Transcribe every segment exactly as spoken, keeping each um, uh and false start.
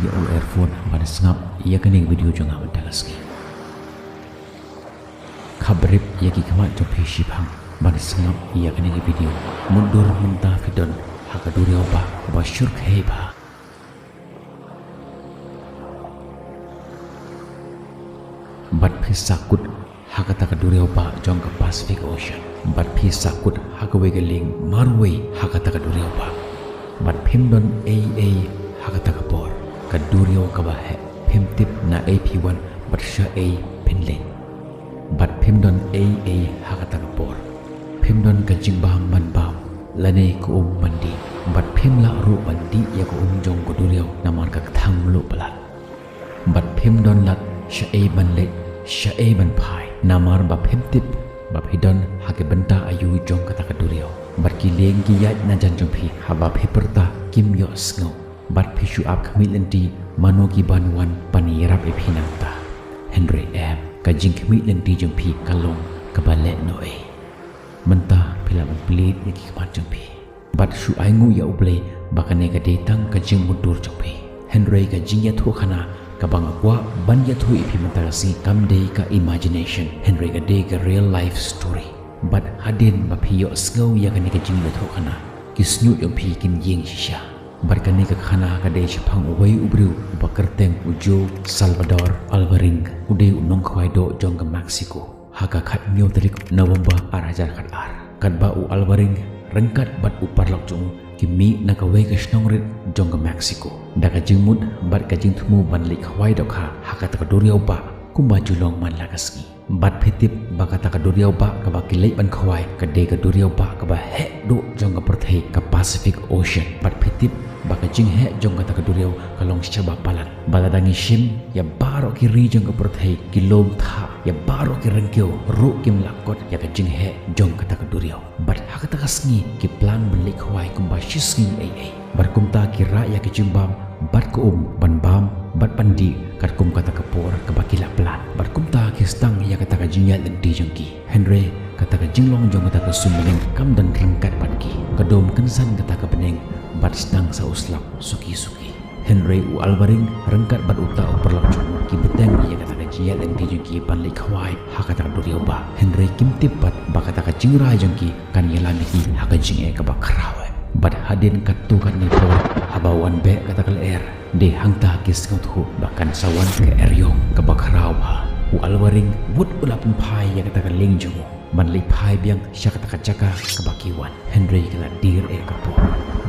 Ïa u earphone ban sngap ïa kane ka video jong nga mynta ka sngi. Khabrip ïa ki khmat jong phi shiphang ban sngap ïa kane ka video. Mutdur mynta phi don ha ka duriaw ba, ba shyrkhei bha. Bad phi sahkut ha kata ka duriaw ba jong ka Pacific Ocean. Bad phi sahkut ha kawei ka lieng marwei ha kata ka duriaw ba. Bad phim don ei ei ha kata ka por. Ka duriaw kaba heh, phim tip na ei phi wan bad sha ei phin leit. Bad phim don ei ei ha kata ka por. Phim don ka jingbam ban bam lane ka um ban dih. Bad phim lah ruh ban dih ïa ka um jong ka duriaw namar ka kthang mluh palat. Bad phim don lad sha ei ban leit, sha ei ban phai, namar ba phim tip ba phi don ha ka bynta aïu jong kata ka duriaw. Bad ki lieng ki ïaid na jan jong phi, haba phi pyrta kim ïohsngew. Bad phi shu ap khmih lynti mano ki ban wan ban ïarap ïa phi nangta. Hynrei em, ka jingkhmih lynti jong phi ka long kaba lehnohei. Mynta phi lah ban plie ïa ki khmat jong phi. Bad shu ainguh ïa U Blei ba kane ka dei tang ka jingmutdur jong phi. Hynrei ka jingïathuhkhana kaba nga kwah ban ïathuh ïa phi mynta ka sngi kam dei ka imagination, hynrei ka dei ka real life story. Bad hadien ba phi ïohsngew ïa kane ka jingïathuhkhana, ki shñiuh jong phi kin ïeng shisha. Bad kane ka khana ka dei shaphang uwei u briew uba kyrteng u Joe Salvador Alvarenga, u dei u nongkhwai doh jong ka Mexico. Ha ka khathynñiew tarik November ar hajar khatar. Katba u Alvarenga ryngkat bad u paralok jong u ki mih na kawei ka shnong rit jong ka Mexico, da ka jingmut bad ka jingthmu ban leit khwai dohkha ha kata ka duriaw ba kumba ju long man la ka sngi. Bad phi tip ba kata ka duriaw ba kaba ki leit ban khwai ka dei ka duriaw ba kaba heh duh jong ka pyrthei, ka Pacific Ocean. Bad phi tip ba ka jingheh jong kata ka duriaw ka long shaba palat. Ba lada ngi shim ïa baroh ki ri jong ka pyrthei ki lum thah, ïa baroh ki ryngkew ruh kim lah kot ïa ka jingheh jong kata ka duriaw. Bad ha kata ka sngi ki plan ban leit khwai kumba shi sngi ei ei. Bad kumta ki rah ïa ka jingbam bad ka um ban bam bad ban dih katkum kata ka por kaba ki lah plan. Bad kumta ki sdang ïa kata ka jingïaid lynti jong ki. Hynrei kata ka jinglong jong kata ka suiñbneng kam don ryngkat bad ki. Ka dum kynsan kata ka bneng bad sdang sa u slap suki suki. Hynrei u Alvarenga ryngkat bad uta u paralok jong u ki bteng ïa kata ka jingïaid lynti jong ki ban leit khwai ha kata ka duriaw ba. Hynrei kim tip pat ba kata ka jingrai jong ki kan ïalam ïa ki ha ka jingeh kaba khraw. Bad hadien katto katne por haba wan beh kata ka lyer, dei hangta ki sngewthuh ba kan sa wan ka eriong kaba khraw bha. U Alvarenga wut u la pynphai ïa kata ka lieng jong u ban leit phai biang sha kata ka jaka kaba ki wan. Hynrei ka la dier eh ka por.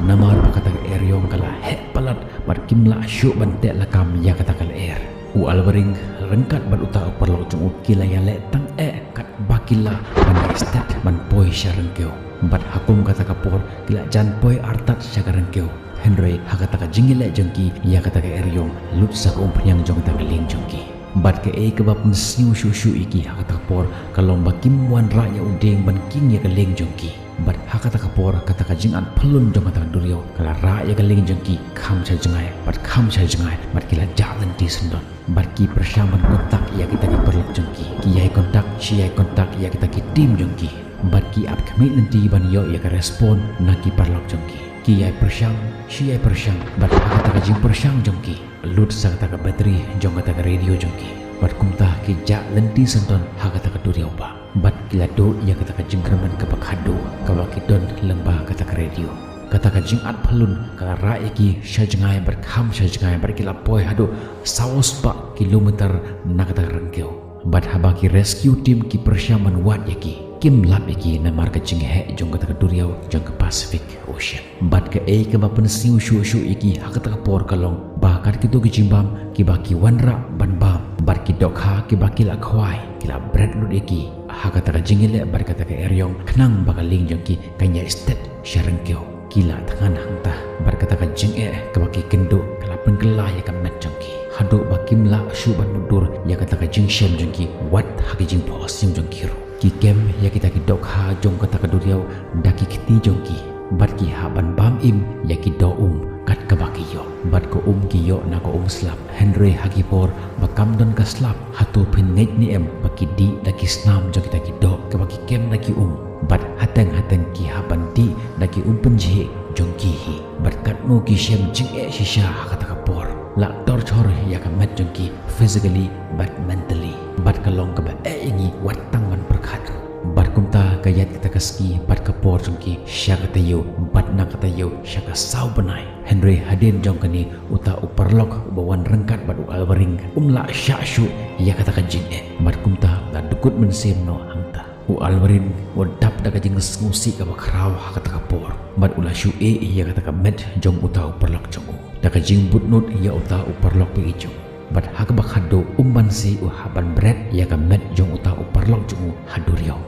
Namar ba kata ka eriong ka la heh palat bad kim lah shuh ban teh lakam ïa kata ka lyer. U Alvarenga ryngkat bad uta u paralok jong u ki la ïaleh tang eh katba ki lah ban ïai stet ban poi sha ryngkew. Bad ha kum kata ka por ki la jan poi artat sha ka ryngkew. Hynrei ha kata ka jingïaleh jong ki ïa kata ka eriong, lut sa ka umphniang jong kata ka lieng jong ki. Bad kaei kaba pynsngew shuh shuh ïa ki ha kata ka por ka long ba kim wanrah ïa u dieng ban king ïa ka lieng jong ki. Bad ha kata ka por kata ka jingat phyllun jong kata ka duriaw ka la rah ïa ka lieng jong ki kham sha jngai bad kham sha jngai bad ki la jah lynti syndon. Bad ki pyrshang ban kontak ïa kita ki paralok jong ki. Ki ïai kontak shi ïai kontak ïa kita ki team jong ki. Bad ki ap khmih lynti ban ïoh ïa ka respond na ki paralok jong ki. Ki ïai pyrshang shi ïai pyrshang bad ha kata ka jingpyrshang jong ki lut sa kata ka battery jong kata ka radio jong ki. Bad kumta ki jah lynti syndon ha kata ka duriaw ba. Bad ki la duh ïa kata ka jingkyrmen kaba khadduh kaba ki don lyngba kata ka radio. Kata ka jingat phyllun ka la rah ïa ki sha jngai bad kham sha jngai bad ki la poi haduh saw spah kilometer na kata ka ryngkew. Bad haba ki rescue team ki pyrshang ban wad ïa ki, kim lap ïa ki namar ka jingheh jong kata ka duriaw jong ka Pacific Ocean. Bad kaei kaba pynsngew shuh shuh ïa ki ha kata ka por ka long ba kat kito ki jingbam kiba ki wanrah ban bam bad ki dohkha kiba ki la khwai ki la bret lut ïa ki ha kata ka jingïaleh bad kata ka eriong khnang ba ka lieng jong ki kan ïai stet sha ryngkew. Ki la thngan hangta bad kata ka jingeh kaba ki kynduh ka la pynkylla ïa ka met jong ki haduh ba kim lah shuh ban mutdur ïa kata ka jingshem jong ki wat ha ka jingphohsniew jong ki ruh. Ki kem ïa kita ki dohkha jong kata ka duriaw da ki kti jong ki bad ki hap ban bam im ïa ki doh um kat kaba ki ïoh. Bad ka um ki ïoh na ka um slap. Hynrei ha ki por ba kam don ka slap, hato phin ngeit ne em ba ki dih da ki snam jong kita ki doh kaba ki kem da ki um? Bad hateng hateng ki hap ban dih da ki um pynjhieh jong ki hi. Bad katno ki shem jingeh shisha ha kata ka por. la torture ïa ka met jong ki physically bad mentally. Bad ka long kaba eh ïa ngi wat tang ban pyrkhat ruh. Bad kumta ka ïaid kata ka sngi bad ka por jong ki sha ka taïew bad na ka taïew sha ka saw bnai. Hynrei hadien jong kane uta u paralok uba wan ryngkat bad u Alvaring um lah shah shuh ïa kata ka jingeh. Bad kumta la dkut mynsiem noh hangta. U Alvaring u dap da ka jingsngewsih kaba khraw ha kata ka por. Bad u la shu ïeh ïa kata ka met jong uta u paralok jong u. Da ka jingbud nud ïa uta u paralok ba ïeit jong u. Bad ha kaba khadduh um banse u hap ban bret ïa ka met jong uta u paralok jong u ha duriaw.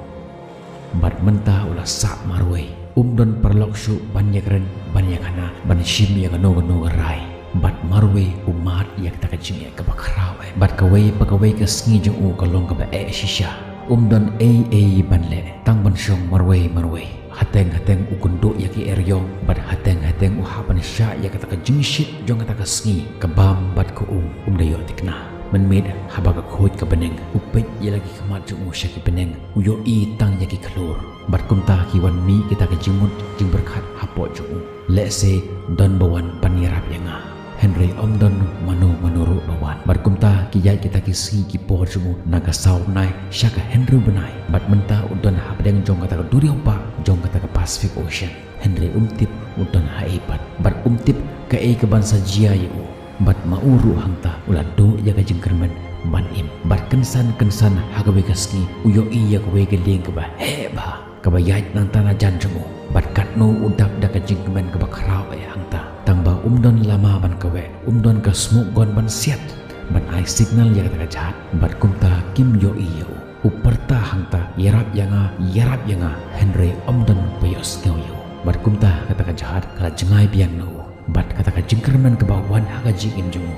Bad mynta u la sah marwei. Um don paralok shuh ban ïakren, ban ïakhana, ban shim ïa kano kano ka rai. Bad marwei u mad ïa kata ka jingeh kaba khraw eh. Bad kawei pa kawei ka sngi jong u ka long kaba eh shisha. Um don ei ei ban leh, tang ban shong marwei marwei. Hateng hateng u kynduh ïa ki eriong, bad hateng hateng u hap ban shah ïa kata ka jingshit jong kata ka sngi, ka bam bad ka um, um da ïoh thikna. Mynmiet haba ka khuid ka bneng, u peit ïa la ki khmat jong u sha ki bneng, u ïohi tang ïa ki khlur. Bad kumta ki wan mih kita ki jingmut jingpyrkhat hapoh jong u. Lehse don ba wan ban ïarap ïa nga. Hynrei ym don mano mano ruh ba wan. Bad kumta ki ïaid kita ki sngi ki por jong u na ka saw bnai sha ka hynriew bnai. Bad mynta u don hapdeng jong kata ka duriaw bah jong kata ka Pacific Ocean. Hynrei um tip u don haei pat. Bad um tip kaei kaban sa jia ïa u. Bad ma u ruh hangta u la duh ïa ka jingkyrmen ban im. Bad kynsan kynsan ha kawei ka sngi u ïohi ïa kawei ka lieng kaba heh bha. Kaba ïaid nangta na jan jong u. Bad katno u dap da ka jingkmen kaba khraw eh hangta. Tang ba um don lama ban kaweh, um don ka smoke gun ban siat ban ai signal ïa kata ka jahaj. Bad kumta kim ïohi ïa u. U pyrta hangta, ïarap ïa nga, ïarap ïa nga, hynrei ym don ba ïohsngew ïa u. Bad kumta kata ka jahaj ka la jngai biang na u. Bad kata ka jingkyrmen kaba wan ha ka jingim jong u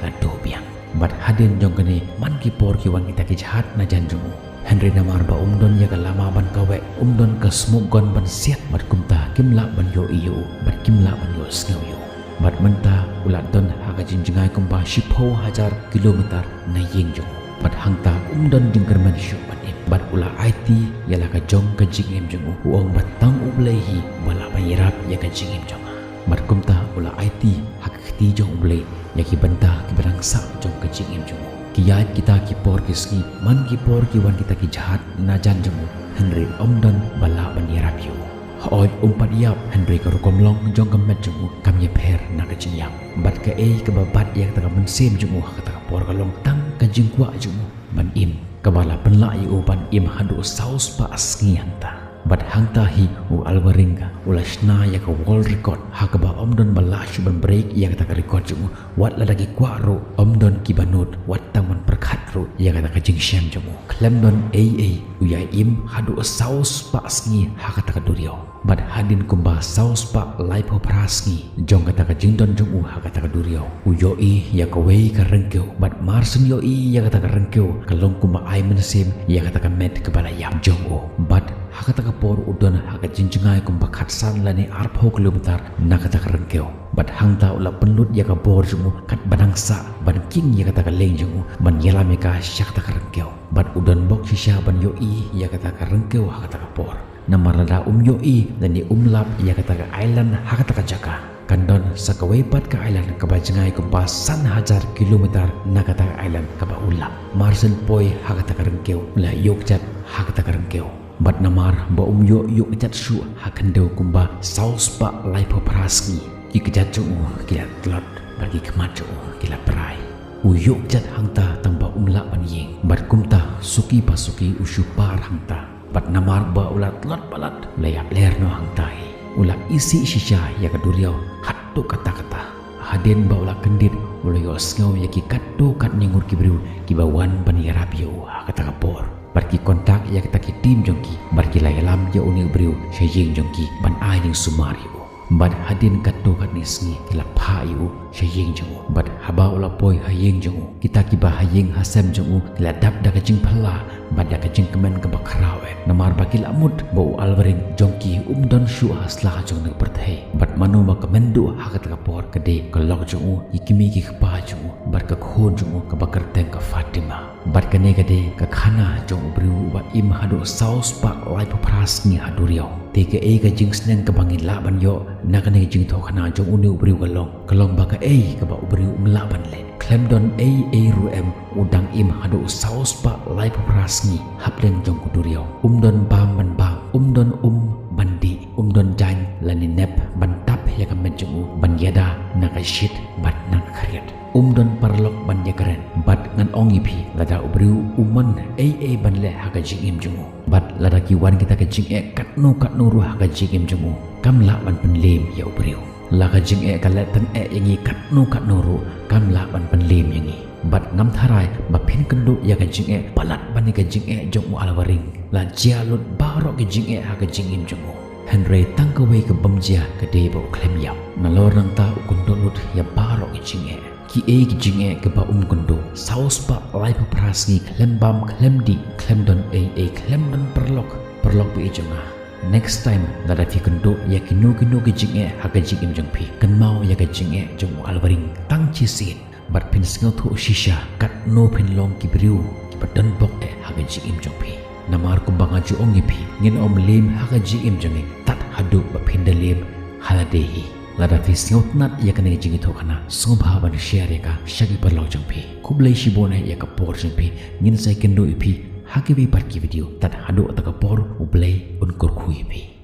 ka la duh biang. Bad hadien jong kane man ki por ki wan kita ki jahaj na jan jong u. Hynrei namar ba um don ïa ka lama ban kaweh, um don ka smoke gun ban siat, bad kumta kim lah ban ïohi ïa u, bad kim lah ban ïohsngew ïa u. Bad mynta u la don ha ka jingjngai kumba shiphew hajar kilometer na ïing jong u. Bad hangta um don jingkyrmen shuh ban im. Bad u la aiti ïa la ka jong ka jingim jong u, u ong ba tang U Blei hi uba lah ban ïarap ïa ka jingim jong nga. Bad kumta u la aiti ha ka kti jong U Blei ïa ki bynta kiba dang sah jong ka jingim jong u. Ki ïaid kita ki por ki sngi, man ki por ki wan kita ki jahaj na jan jong u, hynrei ym don ba lah ban ïarap ïa u. Hooid um pat ïap, hynrei ka rukom long jong ka met jong u kam ïapher na ka jingïap. Bad kaei kaba bat ïa kata ka mynsiem jong u ha kata ka por ka long tang ka jingkwah jong u ban im, kaba la pynlah ïa u ban im haduh saw spah sngi hangta. Bad hangta hi u Alvarenga u la shna ïa ka world record, ha kaba ym don ba lah shuh ban break ïa kata ka record jong u. Wat lada ki kwah ruh ym don kiba nud, wat tang ban pyrkhat ruh ïa kata ka jingshem jong u. Khlem don ei ei u ïai im haduh saw spah sngi ha kata ka duriaw. Bad hadien kumba saw spah laiphew phra sngi jong kata ka jingdon jong u ha kata ka duriaw, u ïohi ïa kawei ka ryngkew. Bad mar syn ïohi ïa kata ka ryngkew ka long kumba ai mynsiem ïa kata ka met kaba la ïap jong u. Bad ha kata ka por u don ha ka jingjngai kumba khatsan lane arphew kilometer na kata ka ryngkew. Bad hangta u la pynlut ïa ka bor jong u katba dang sah ban king ïa kata ka lieng jong u ban ïalam ïa ka sha kata ka ryngkew. Bad u don bok shisha ban ïohi ïa kata ka ryngkew ha kata ka por. Namar lada um ïohi lane um lap ïa kata ka island ha kata ka jaka, kan don sa kawei pat ka island kaba jngai kumba san hajar kilometer na kata ka island kaba u lap. Mar syn poi ha kata ka ryngkew u la ïoh kjat ha kata ka ryngkew. Bad namar ba um ïoh ïoh kjat shuh ha khyndew kumba saw spah laiphew phra sngi, ki kjat jong u ki la tlot bad ki khmat jong u ki la prai. U ïoh kjat hangta tang ba um lah ban ïeng. Bad kumta suki pa suki u shu par hangta. Bad namar ba u la tlot palat u la ïapler noh hangta hi. U la isih shisha ïa ka duriaw katto katta katta. Hadien ba u la kyndit u la ïohsngew ïa ki katto katne ngut ki briew kiba wan ban ïarap ïa u ha kata ka por. Bad ki contact ïa kata ki team jong ki bad ki la ïalam ïa une u briew sha ïing jong ki ban ai jingsumar ïa u. Bad hadien katto katne sngi ki la phah ïa u sha ïing jong u. Bad haba u la poi ha ïing jong u, kita kiba ha ïing ha sem jong u ki la dap da ka jingphylla bad da ka jingkmen kaba khraw eh. Namar ba ki la mut ba u Alvarenga jong ki um don shuh ha sla jong une u pyrthei. Bad mano ba kmen duh ha kata ka por ka dei ka lok jong u, ki kmie ki kpa jong u bad ka khun jong u kaba kyrteng ka Fatima. Bad kane ka dei ka khana jong u briew uba im haduh saw spah laiphew phra sngi ha duriaw. Te kaei ka jingsneng kaba ngin lah ban ïoh na kane ka jingthoh khana jong une u briew ka long, ka long ba kaei kaba u briew um lah ban leh. Khlem don ei ei ruh em, u dang im haduh saw spah laiphew phra sngi hapdeng jong ka duriaw. Um don bam ban bam, um don um ban dih, um don jaiñ lane nep ban tap ïa ka met jong u ban ïada na ka shit bad na ka khriat. Um don paralok ban ïakren. Bad ngan ong ïa phi, lada u briew u mon ei ei ban leh ha ka jingim jong u, bad lada ki wan kita ka jingeh katno katno ruh ha ka jingim jong u, kam lah ban pynliem ïa u briew. La ka jingeh ka leh tang eh ïa ngi katno katno ruh, kam lah ban pynliem ïa ngi. Bad ngam tharai ba phin kynduh ïa ka jingeh palat ban ïa ka jingeh jong u Alvaring. La jia lut baroh ki jingeh ha ka jingim jong u. Hynrei tang kawei ka bym jia ka dei ba u khlem ïap. Nalor nangta u kynduh lut ïa baroh ki jingeh. Kiei ki jingeh kiba um kynduh? Saw spah laiphew phra sngi khlem bam khlem dih, khlem don ei ei, khlem don paralok. Paralok ba ïeit jong nga, next time lada phi kynduh ïa kino kino ki jingeh ha ka jingim jong phi, kynmaw ïa ka jingeh jong u Alvaring tang shisien. Bad phin sngewthuh shisha katno phin long ki briew kiba don bok eh ha ka jingim jong phi. Namar kumba nga ju ong ïa phi, ngin ym liem ha ka jingim jong ngi tad haduh ba phin da liem ha lade hi. Lada phi sngewtynnat ïa kane ka jingïathuh khana, sngewbha ban share ïa ka sha ki paralok jong phi. Khublei shibun eh ïa ka por jong phi. Ngin sa ïakynduh ïa phi ha kiwei pat ki video. Tad haduh kata ka por, U Blei un kyrkhu ïa phi.